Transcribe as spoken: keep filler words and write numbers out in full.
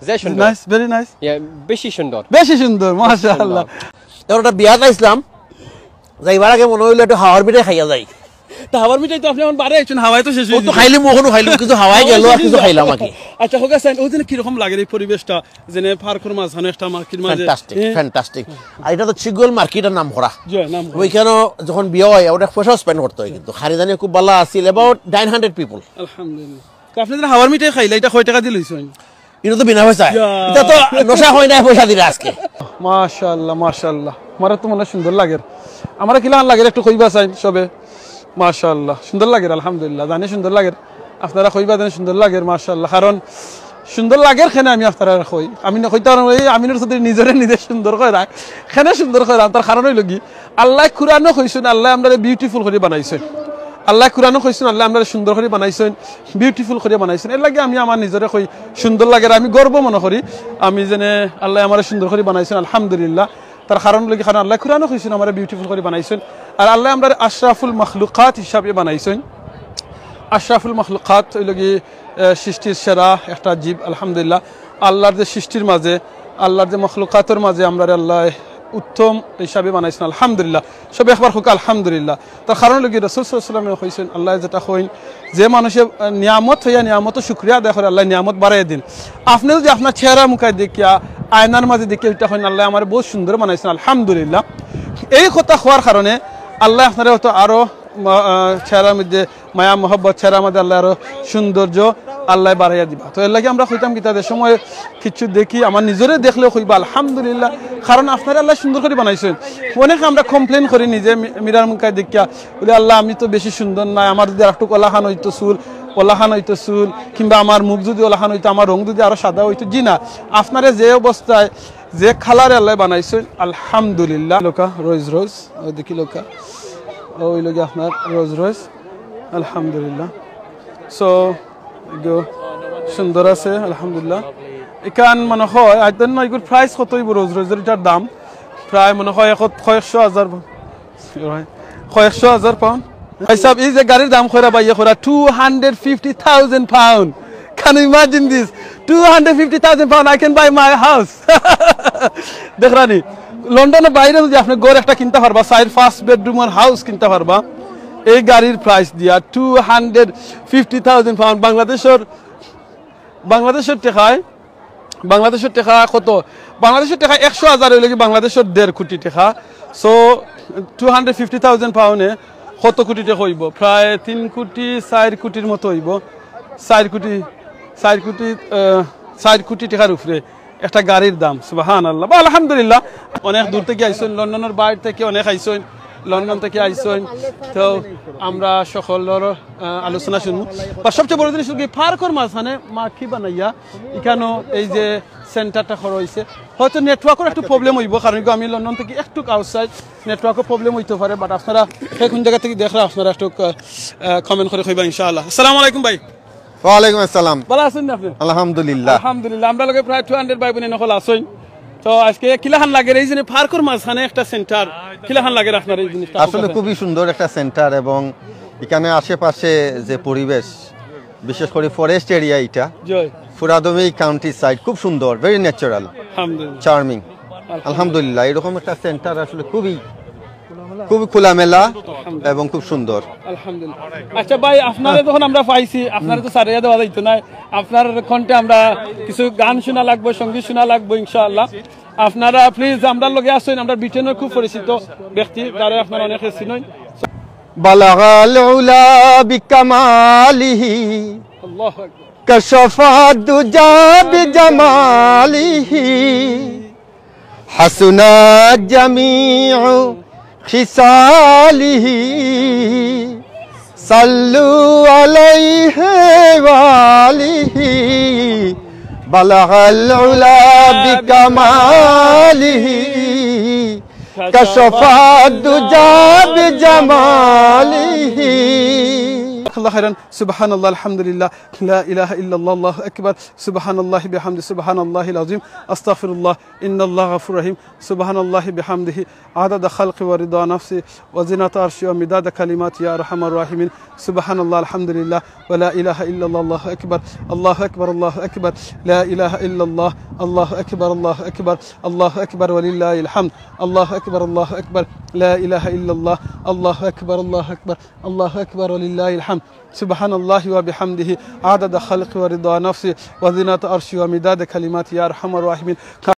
যে সুন্দর। Nice, very nice. ইয়া, বেশি সুন্দর। বেশি সুন্দর, মাশাআল্লাহ। এবার একটা বিয়াত আইছলাম, যাইবার আগে মনে হইলো একটু হাওয়ার মিঠাই খাইয়া যাই। তা হাওয়ার মিঠাই তো আপনি আমার বাড়ি আইছেন, হাওয়ায় তো শেষ ও হয়ে তো যাবে। খাইলে মখনও খাইলাম, কিছু হাওয়ায় গেল আর কিছু খাইলাম আর কি। আচ্ছা, হোক, আছেন, ওই দিন কিরকম লাগে এই পরিবেশটা, যে নে পার্কর মাঝখানে একটা মার্কেট মাঝে? ফ্যান্টাস্টিক, হ্যাঁ। ফ্যান্টাস্টিক। আর এটা তো চিগুয়েল মার্কেটের নাম করা। জি, নাম করা। ওইখানে যখন বিয়া হয়, ওটা পয়সা স্পেন্ড করতে হয়, কিন্তু খারিদানি খুব ভালো আছিল, about nine hundred people। আলহামদুলিল্লাহ। তো আপনি যে হাওয়ার মিঠাই খাইলা, এটা কয় টাকা দিয়ে লইছেন? এটা তো বিনা পয়সা। ইয়া। এটা তো নশা হয় না, পয়সা দিলে আজকে। মাশাআল্লাহ, মাশাআল্লাহ। আমারে তো মনে হয় সুন্দর লাগের। আমারে কিলান লাগের একটু কইবা চাইন সবে। মাশাআল্লাহ, সুন্দর লাগের, আলহামদুলিল্লাহ। জানি সুন্দর লাগের। আপনারা কইবা জানি সুন্দর লাগের, মাশাআল্লাহ। কারণ সুন্দর লাগের কেনে আমি আপনারা কই। আমি না কইতাম এই আমিনুর চৌধুরী নিজরে নিজে সুন্দর কইরা। কেনে সুন্দর কইরা, তার কারণ হইল কি, আল্লাহ কুরআনও কইছেন, আল্লাহ আমরারে বিউটিফুল করে বানাইছেন। আল্লাহ কুরআনও কইছেন, আল্লাহ আমরারে সুন্দর করে বানাইছেন, বিউটিফুল করে বানাইছেন। এর লাগি আমি আমার নিজরে কই সুন্দর লাগের, আমি গর্ব মনে করি। আমি যেনে আল্লাহ আমারে সুন্দর করে বানাইছেন, আলহামদুলিল্লাহ। তার কারণ হইল কি, কারণ আল্লাহ কুরআনও কইছেন, আমারে বিউটিফুল করে বানাইছেন। আর আল্লাহ আমরারে আশরাফুল মখলুকাত হিসাবে বানাইছেন। আশরাফুল মখলুকাত হইল কি, আহ, সৃষ্টির সেরা একটা জীব, আলহামদুলিল্লাহ। আল্লাহর যে সৃষ্টির মাঝে, আল্লাহর যে মখলুকাতর মাঝে আমরারে আল্লাহ উত্তম হিসাবে বানাইছেন, আলহামদুলিল্লাহ। সবে একবার হোক আলহামদুলিল্লাহ। তার কারণ হইল কি, রাসূল সাল্লাল্লাহু আলাইহি ওয়াসাল্লামে কইছেন, আল্লাহ যেটা কইন, যে মানুষে, আহ, নিয়ামত হইয়া নিয়ামতর শুকরিয়া আদায় করে, আল্লাহ নিয়ামত বাড়াইয়া দিন। আপনি যদি আপনার চেহারা মুখায় দেখিয়া, আয়নার মাঝে দেখিয়া ওইটা কইন, আল্লাহ আমারে বহুত সুন্দর বানাইছেন, আলহামদুলিল্লাহ। এই কথা কওয়ার কারণে আল্লাহ আপনারে হয়তো আরো, আহ, চেহারার মধ্যে মায়া মহব্বত, চেহারার মধ্যে আল্লাহ আরো সৌন্দর্য আল্লাহ বাড়াইয়া দিবা। তো এর লাগি আমরা কইতাম কিতা, যে সময় কিছু দেখি, আমার নিজরে দেখলেও কইবা আলহামদুলিল্লাহ, কারণ আপনারে আল্লাহ সুন্দর করে বানাইছেন। অনেকে আমরা কমপ্লেন করি নিজে মি-, মিরার মুখায় দেখিয়া, বলি, "আল্লাহ, আমি তো বেশি সুন্দর নাই, আমার যদি আরেকটু ওলাখান হইতো চুল, ওলাখান হইতো চুল, কিংবা আমার মুখ যদি ওলাখান হইতো, আমার রং যদি আরো সাদা হইতো।" জি না, আপনারে যে অবস্থায়, যে কালারে আল্লাহ বানাইছেন, আলহামদুলিল্লাহ। লোকা রোজ রোজ, ওই দেখি লোকা, ওই লোকে আপনার রোজ রোজ, আলহামদুলিল্লাহ। সো, এগু সুন্দর আছে, আলহামদুলিল্লাহ। এখান মনে হয়, I don't know, এগুর প্রাইস কত হইব রোজ রোজের এটার দাম? প্রায় মনে হয় এক-, কয়েকশো হাজার পা-, কয়েকশো হাজার পাউন্ড। ভাই সাহেব, এই যে গাড়ির দাম কইরা বাইয়ে কইরা, two hundred fifty thousand pound। Can you imagine this? Two hundred fifty thousand pound, I can buy my house। দেখরানি, লন্ডনের বাইরে যদি আপনি ঘর একটা কিনতে পারবা, চাইর পাঁচ বেডরুমের হাউস কিনতে পারবা, এই গাড়ির প্রাইস দিয়া, two hundred fifty thousand pound। বাংলাদেশের, বাংলাদেশের টেকায়, বাংলাদেশের টেকা কত? বাংলাদেশের টেকা একশো হাজার হইলে কি বাংলাদেশের দেড় কোটি টেকা। So, two hundred fifty thousand পাউন্ডে কত কোটি টেকা হইব? প্রায় তিন কোটি, চাইর কোটির মতো হইব। চাইর কোটি, চাইর কোটি, আহ, চাইর কোটি টেকার উপরে একটা গাড়ির দাম। সুবহানাল্লাহ। বা আলহামদুলিল্লাহ। অনেক দূর থেকে আইছইন, লন্ডনের বাইরে থেকে অনেক আইছইন, লন্ডন থেকে আইছইন। তো আমরা সকলর, আহ, আলোচনা শুনবো। বা সবচেয়ে বড় জিনিস হলো কি, পার্কর মাঝখানে মার্কেট বানাইয়া এখানেও এই যে সেন্টারটা করা হইছে, হয়তো নেটওয়ার্কর একটু প্রবলেম হইব, কারণ কি আমি লন্ডন থেকে একটু আউটসাইড, নেটওয়ার্কও প্রবলেম হইতে পারে, but আপনারা কে কোন জায়গা থেকে দেখরা আপনারা একটু, আহ, কমেন্ট করে কইবা ইনশাআল্লাহ। আসসালামু আলাইকুম ভাই। ওয়ালাইকুম আসসালাম। ভালা আছইন নি আপনি? আলহামদুলিল্লাহ। আলহামদুলিল্লাহ। আমরার লগে প্রায় two hundred ভাই বোন অকল আছইন। তো আজকে কিলাখান লাগের এই যে পার্কর মাঝখানে একটা সেন্টার, কিলাখান লাগের আপনার এই জিনিসটা? আসলে খুবই সুন্দর একটা সেন্টার এবং এখানে আশেপাশে যে পরিবেশ, বিশেষ করে ফরেস্ট এরিয়া এটা, জি। ফুরাদমি কাউন্ট্রি সাইড, খুব সুন্দর, very natural, আলহামদুলিল্লাহ। Charming। আলহামদুলিল্লাহ। আলহামদুলিল্লাহ, এরকম একটা সেন্টার আসলে খুবই, খুবই খোলামেলা আলহামদুলিল্লাহ। এবং খুব সুন্দর। আলহামদুলিল্লাহ। আচ্ছা ভাই, আপনারে যখন আমরা পাইছি, আপনারে তো ছাড়িয়া দেওয়া যাইতো না। আপনার কণ্ঠে আমরা কিছু গান শোনা লাগবো, সঙ্গীত শোনা লাগবো ইনশাআল্লাহ। আপনারা প্লিজ আমরার লগে আছইন, আমরা ব্রিটেনের খুব পরিচিত ব্যক্তি, যারে আপনারা অনেকে চিনইন। بلغ العلا بكماله، আল্লাহু আকবার। كشف الدجى بجماله، حسنت جميع خصاله، صلوا عليه وآله، بلغ العلا بكماله، كشف الدجى بجماله. الله خيرا. سبحان الله، الحمد لله، لا إله إلا الله، الله أكبر. سبحان الله بحمده، سبحان الله العظيم، أستغفر الله، إن الله غفور رحيم. سبحان الله بحمده، عدد خلقه ورضا نفسه وزنة عرشه ومداد كلماته، يا أرحم الراحمين. سبحان الله، الحمد لله، ولا إله إلا الله، الله أكبر، الله أكبر، الله أكبر، لا إله إلا الله، الله أكبر، الله أكبر، الله أكبر، ولله الحمد، الله أكبر، الله أكبر، لا إله إلا الله، الله أكبر، الله أكبر، الله أكبر، ولله الحمد. سبحان الله وبحمده، عدد خلقه ورضا نفسه وزنة عرشه ومداد كلماته، يا أرحم الراحمين.